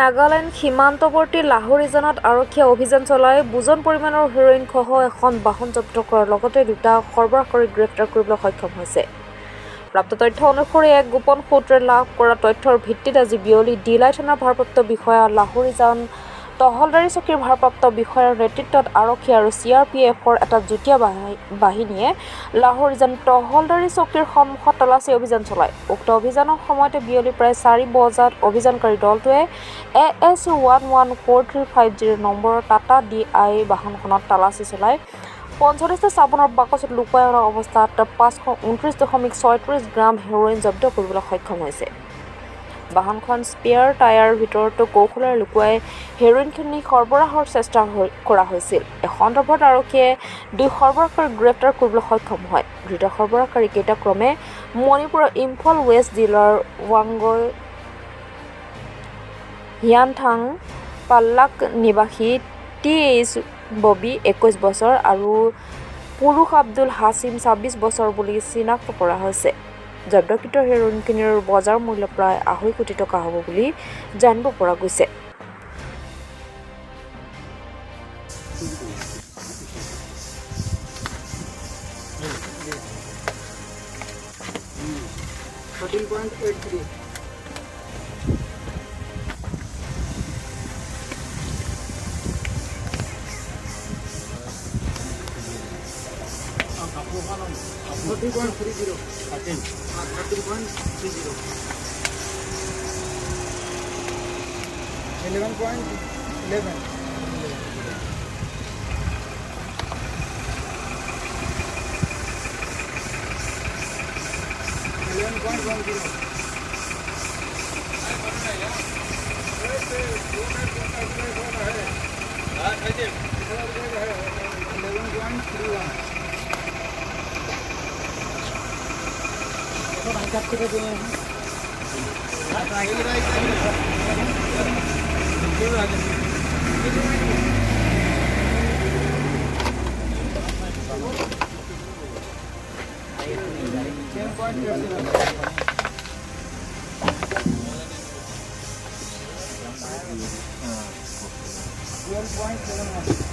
নাগালেণ্ড সীমান্তৱৰ্তী লাহৰীজানত আৰক্ষীয়ে অভিযান চলাই বুজন পৰিমাণৰ হেৰ'ইনসহ এখন বাহন জব্দ কৰাৰ লগতে দুটা সৰবৰাহকাৰীক গ্ৰেপ্তাৰ কৰিবলৈ সক্ষম হৈছে। প্ৰাপ্ত তথ্য অনুসৰি এক গোপন সূত্ৰে লাভ কৰা তথ্যৰ ভিত্তিত আজি বিয়লি ডিলাই থানাৰ ভাৰপ্ৰাপ্ত বিষয়া লাহৰীজান তহলদাৰী চকীৰ ভাৰপ্ৰাপ্ত বিষয়াৰ নেতৃত্বত আৰক্ষী আৰু চিআৰপিএফৰ এটা যুটীয়া বাহিনীয়ে লাহৰীজান তহলদাৰী চকীৰ সন্মুখত তালাচী অভিযান চলায়। উক্ত অভিযানৰ সময়তে বিয়লি প্ৰায় 4 বজাত অভিযানকাৰী দলটোৱে AS 114350 নম্বৰৰ টাটা ডি আই বাহনখনত তালাচী চলাই 45টা চাবোনৰ বাকচত লুকুৱাই অনা অৱস্থাত 529.36 গ্ৰাম হেৰ'ইন জব্দ কৰিবলৈ সক্ষম হৈছে। বাহনখন স্পেয়াৰ টায়াৰৰ ভিতৰত কৌশলেৰে লুকুৱাই হেৰ'ইনখিনি সৰবৰাহৰ চেষ্টা কৰা হৈছিল। এই সন্দৰ্ভত আৰক্ষীয়ে দুই সৰবৰাহকাৰীক গ্ৰেপ্তাৰ কৰিবলৈ সক্ষম হয়। ধৃত সৰবৰাহকাৰীকেইটা ক্ৰমে মণিপুৰৰ ইম্ফল ৱেষ্ট জিলাৰ ৱাংগৈ হিয়ানথাং পাল্লাক নিবাসী টি এইচ ববি 21 বছৰ আৰু পুৰুষ আব্দুল হাছিম 26 বছৰ বুলি চিনাক্ত কৰা হৈছে। জব্দকৃত হেৰ'ইনখিনিৰ বজাৰ মূল্য প্ৰায় 2.5 কোটি টকা হ'ব বুলি জানিব পৰা গৈছে। 13.83. 13.30. 13. 13.30. 11.11. 11.10. 11.31. 10.87. 12.71.